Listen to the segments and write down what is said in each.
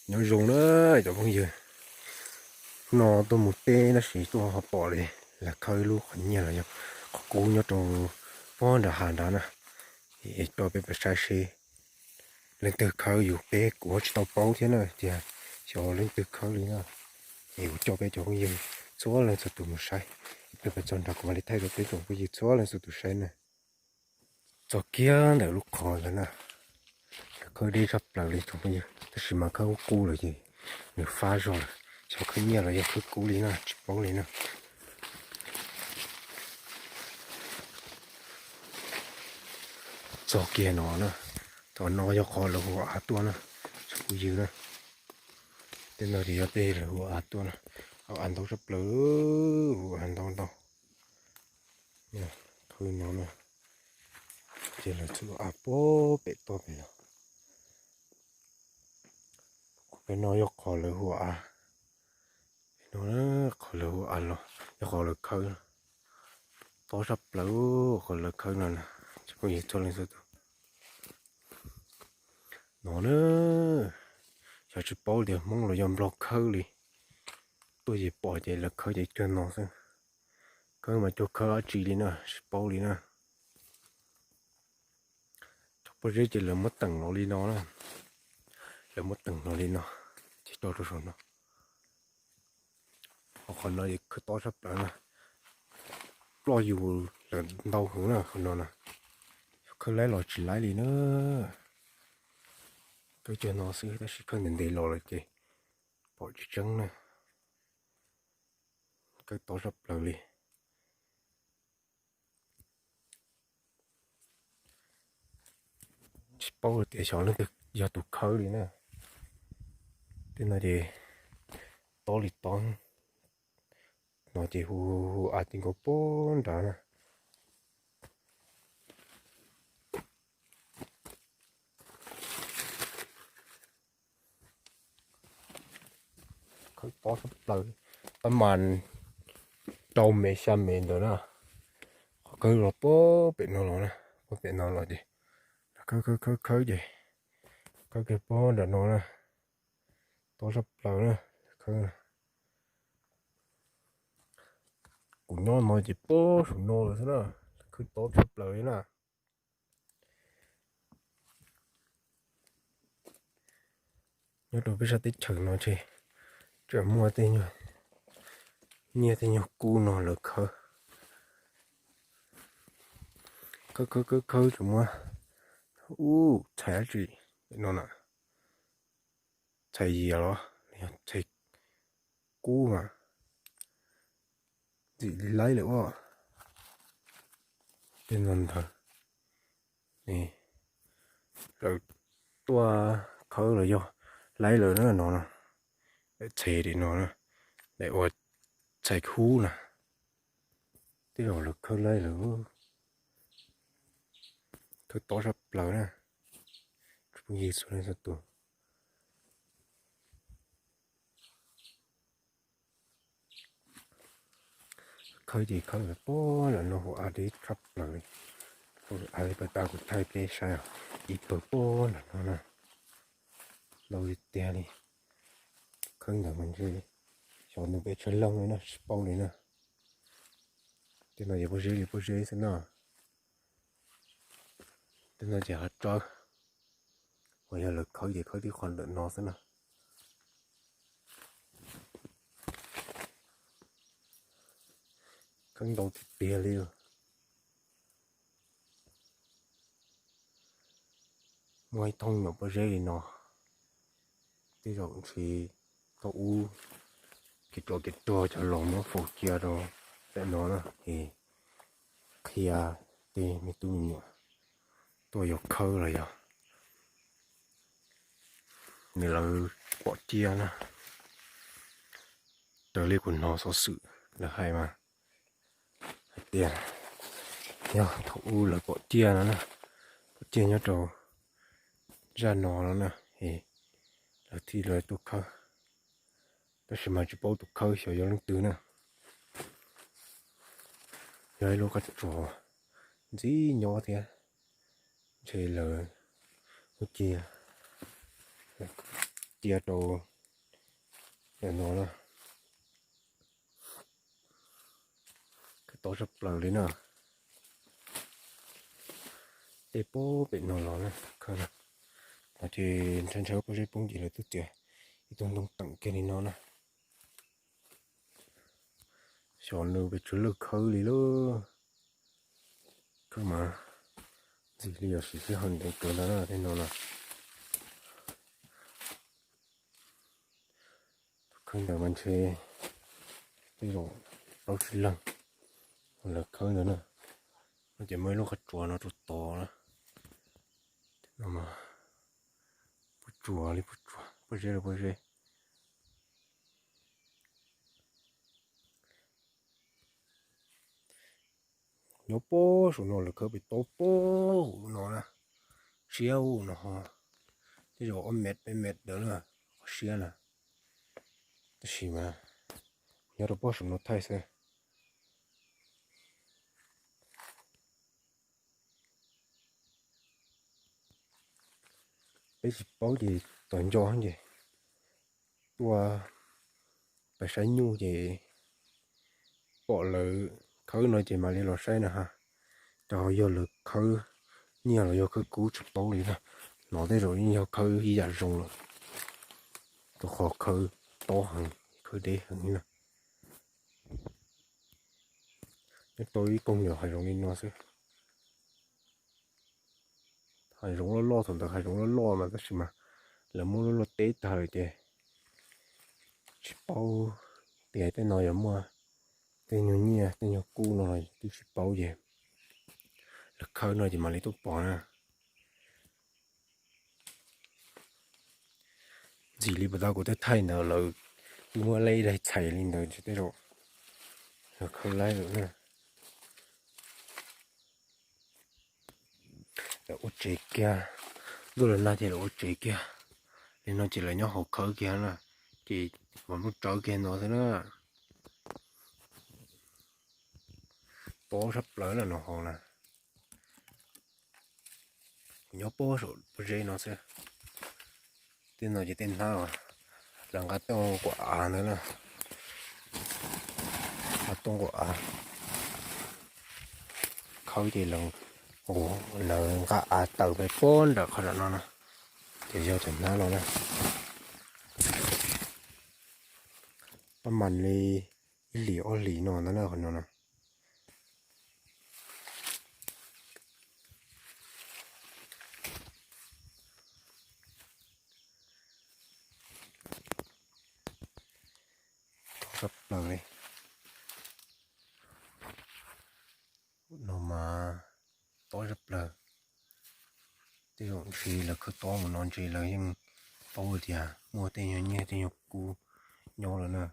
Nyob zoo na cov phooj ywg, no tuaj mus teb tab sis tuaj ho pom li lawv khawb ib lub qhov nyiaj los yog qhov kub nyob rau pob nram hav nrad na, es coj peb pais saib seb leej twg khawb, yus peb kuv tsis tau paub thiab na tias xyov leej twg khawb li na. Es kuv coj peb cov phooj ywg txhua leej txhua tus mus saib, peb pais txog nrad kuv mam li thaij rau peb cov phooj ywg txhua leej txhua tus saib na. Txog kiag ntawm lub qhov ntawd na, khawb deb tshaj plaws li tsoom phooj ywg, tab sis mas khawb qub qub lawm ces nws fab zog lawm, xyov khawb nyiaj los yog khawb kub li na tsis paub li na. Txog kiag no na, thaum no yog qhov lawv hu av tuaj na, tsoom phooj ywg na. Tej no ces yog tej lawv hu av tuaj na, hu av ntau tshaj plaws, hu av ntau ntau. Khawb no na, ces lawv txhua av puag pem toj pem no. Qhov pem no yog qhov lawv hu av, pem no qhov lawv hu av los yog qhov lawv khawb, tob tshaj plaws qhov lawv khawb no na, tsoom phooj ywg txhua leej txhua tus. No na, xyov tsis paub tias Hmoob los yog Nplog khawb li, tuaj ces pom ces lawv khawb ces cuag no xwb. Khawb mas cuag khawb dab tsi li na tsis paub li na. Cov pob zeb ces lawv muab teem los li no na, lawv muab teem los li no, ces coj rau saum no. Ho qhov no ces khawb tob tshaj plaws na, ploj yus lawm ntau heev na qhov no na, yog khawb laib los tsis laib li na. Khawb cuag no xwb tab sis khawb ntev ntev los lawm ces pom tsis tseeb na. Khawb tob tshaj plaws li. Tsis paub tias xyov leej twg yog tus khawb li na. Tej no ces tob li tob, no ces hu hu av ti nkaus puag nrad na. Khawb tob tshaj plaws, tab mas rau mev xya mev ntawd na. Qhov khawb los puag pem no los na, puag pem no los ces khawb khawb khawb khawb ces khawb kiag puag nram no na. Tob tshaj plaws na, khawb. Kuv nyob no ces puag saum no lawm xwb na, khawb tob tshaj plaws li na. Nyob rau peb sab teb chaws no ces tseem muaj tej nyuag nyiaj tej nyuag kub no lawv khawb, khawb khawb khawb khawb tseem muab ub txhais dab tsi no na, txhais yias los yog txhais kub mas ntxim li laib lawm os. Tej no ntawd lawv tuaj khawb los yog laib lawm na no, txhais li no, daim ua txhais hub na, tej zaum lawv khawb laib lawm, khawb tob tshaj plaws na, tsoom phooj ywg txhua leej txhua tus. Khawb ces khawb lawm puag nram no, hu av deb tshaj plaws li, hu av li pas tas kuv thaij peb saib, ib pawg puag nram no na, ntau tiag tiag li. Khawb ntawd mas ntshe xyov nws peb tsawg leej li na tsis paub li na. Tej no ces pob zeb li pob zeb xwb na. Tej no ces hav tsawb, uas yog lawv khawb ces khawb tib qho ntawm no xwb na. Khawb ntau tiag tiag li. Muaj ib thooj nyuam pob zeb li no, tej zaum ntshe thaum ub kev tsov kev rog cov los muab faus cia rau ntawm no na, es qhia tej me tub me nyuam tuaj yuav khawb los yog nws lawv pom ciaj na. Raws li kuv hnov xov xwm lawv hais mas hais tias yog thaum ub lawv pom ciaj no na, pom ciaj nyob rau zaj no no na, es lawv thiaj li tuaj khawb. Tab sis mas tsis paub tus khawb xyov yog leej twg na. Yog ib lub qab tsuas ntxim nyob thiab, ntshe lawv muab cia, lawv cia rau ntawm no na. Khawb tob tshaj plaws li na. Tej pem no los na, khawb no ces ntshai ntshai pob zeb poob ces lawv twb txiav ib tug ntoo teem kiag li no na. Xyov nws pes tsawg lawj khawb li lauj. Khawb mas ntxim li yog siv sij hawm ntev kawg ntag na tej no na. Khawb ntawd mas ntshe tej zaum plaub tsib leeg lawv khawb ntawd na. No ces muaj ib lub qhov tsua no rau tod na. No mas pob tsuas li pob tsuas, pob zeb li pob zeb. Nyob pob saum no lawv khawb pem tob pob no na, siab no ho, tej zaum ob mev peb mev ntawd na, qhov siab na. Tab sis mas nyob rau pob saum no thaij xwb. Peb tsis paub ces tos nco ces tuaj pais saib nyuj ces pom lawv khawb no ces mam li los saib na ha. Ces yog lawv khawb nyiaj los yog khawb kub tsis paub li na. No tej zaum yeej yog khawb ib yam zoo lawm, rau qhov khawb tob heev, khawb deb heev li na. Nyob rau ib koog nyuam hav zoov li no xwb. Hav zoov loj loj, thaum ntawd hav zoov loj loj mas tab sis mas lawv muab luaj luaj teb tag lawm ces tsis paub tias tej no yuav muaj tej nyuag nyiaj tej nyuag kub no los twb tsis paub ces lawv khawb no ces mam li tuaj pom na. Ntxim li puas tau kuv tej thaij ntawd lawv twb muab laib daig txhais li ntawd ces tej zaum lawv khawb laib lawm na. Lawv ua tsev kiag, ntuj los nag ces lawv ua tsev kiag li no ces lawv nyob hauv khawb kiag na, ces vam lub tsawb kiag no xwb na. Tob tshaj plaws na no hauv na. Kuv nyob pob saum pob zeb no xwb. Tej no ces tej hnab lawv nqa tooj nquam av ntawd na, nqa tooj nquam av khawb ces lawv, lawv nqa av tawm pem pob nram qhov nram no na, ces yog cov hnab no na. Pab mam li ib hlis ob hlis no ntag na qhov no na. Tob tshaj plaws li. No mas tob tshaj plaws. Tej zaum ntshe lawv khawb tob mus no ntshe lawv yeej paub tias muaj tej nyuag nyiaj tej nyuag kub nyob lawm na.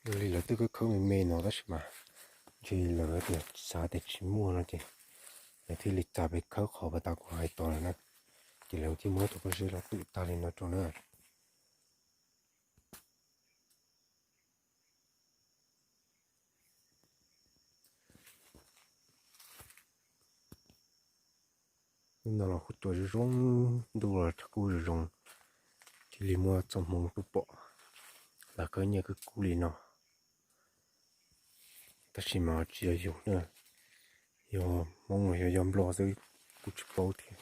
Yog li lawv twb khawb khawb me me no tab sis mas ntshe lawv tias xav tias tsis muaj no ces lawv thiaj li txav pem khawb qhov uas tas kuv hais tod lawm na. Ces lawv thiaj muab tus pob zeb los twm tag li no rau na. Hnub no los kuj cua zoo zoo, ntuj los kuj zoo zoo, thiaj li muaj txoj hmoov tuaj pom lawv khawb nyiaj khawb kub li no. Tab sis mas tsis yog yus na, yog Hmoob los yog yog Nplog xwb kuj tsis paub thiab.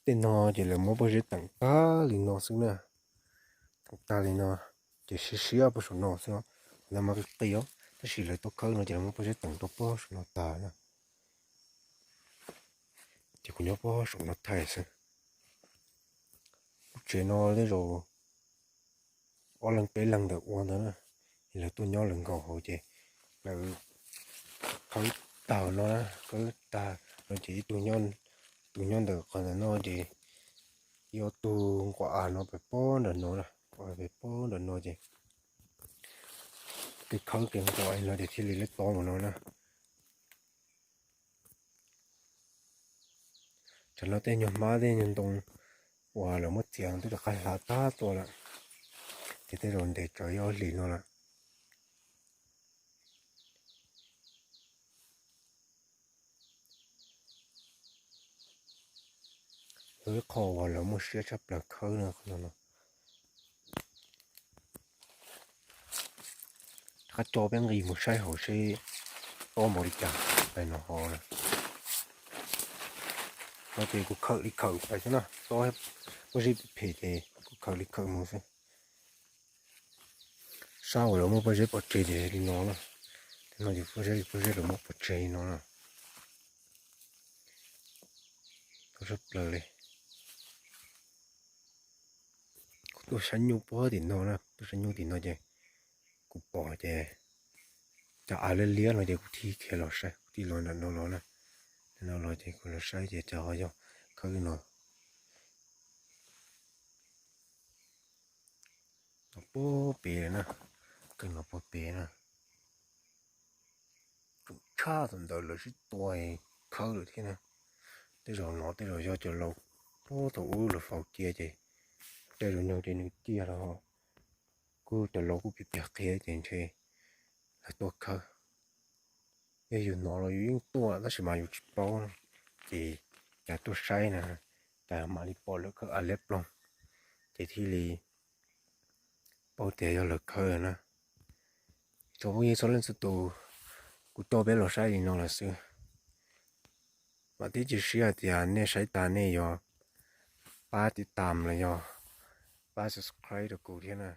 Tej no ces lawv muab pob zeb teem tag li no xwb na. Teem tag li no ces siab siab pob saum no xwb, lawv mas qis qis os, tab sis lawv tuaj khawb no ces lawv muab pob zeb teem rau pob saum no tag na. Ces kuv nyob pob saum no thaij xwb. Lub tsev no tej zaum ob leeg peb leeg ntawd ua ntawd na, es lawv tuaj nyob lawv nkaus hauv ces lawv khawb tag no, khawb tag no ces ib tug nyob, tus nyob ntawm qhov ntawm no ces ib ob tug nquam av no pem pob nram no, nquam av pem pob nram no ces kev khawb kev nquam no ces thiaj li lawv tob mus no na. Tsam no tej nyuag hmab tej nyuag ntoo uas lawv muab txiav twb rov qab hlav tag tuaj lawm, ces tej zaum ntes tsawv ib ob hlis no lawm. Yog ib qho uas lawv muaj siab tshaj plaws khawb no no. Rov qab tso peb nqis mus saib hauv seb tob npaum li cas pais no ho na. No ces kuv khawm li khawm pais xwb na, tob pob zeb phem ces kuv khawm li khawm mus xwb. Sab uas lawv muab pob zeb pov tseg ces li no na. No ces pob zeb, pob zeb lawv muab pov tseg li no na. Tob tshaj plaws li. Kuv tuaj saib nyuj puag tim no na, tuaj saib nyuj tim no ces kuv pom ces cov av liab liab no ces kuv thiaj khiav los saib, kuv thiaj los nram no los na. Nram no los ces kuv los saib ces cov ho yog khawb li no. Los puag pem na, kawg los puag pem na. Tseem tshaj thaum ntawd lawv sib tua khawb lawm thiab na. Tej zaum no tej zaum yog cov laus puag thaum ub lawv faus cia ces tej zaum nyuag ces nws ciaj los kuj cov laus kuj piav piav qhia ces ntshe lawv tuaj khawb. Yog yus hnov los yus yeej tuaj tab sis mas yus tsis paub, ces cas tuaj saib na, cas mam li pom lawv khawb av liab ploog, ces thiaj li paub tias yog lawv khawb na. Tsoom phooj ywg txhua leej txhua tus, kuv coj peb los saib li no lawm xwb. Vam thiab cia siab hais tias nej saib tas nej yuav pab tiv tam los yog pab subscribe rau kuv thiab na.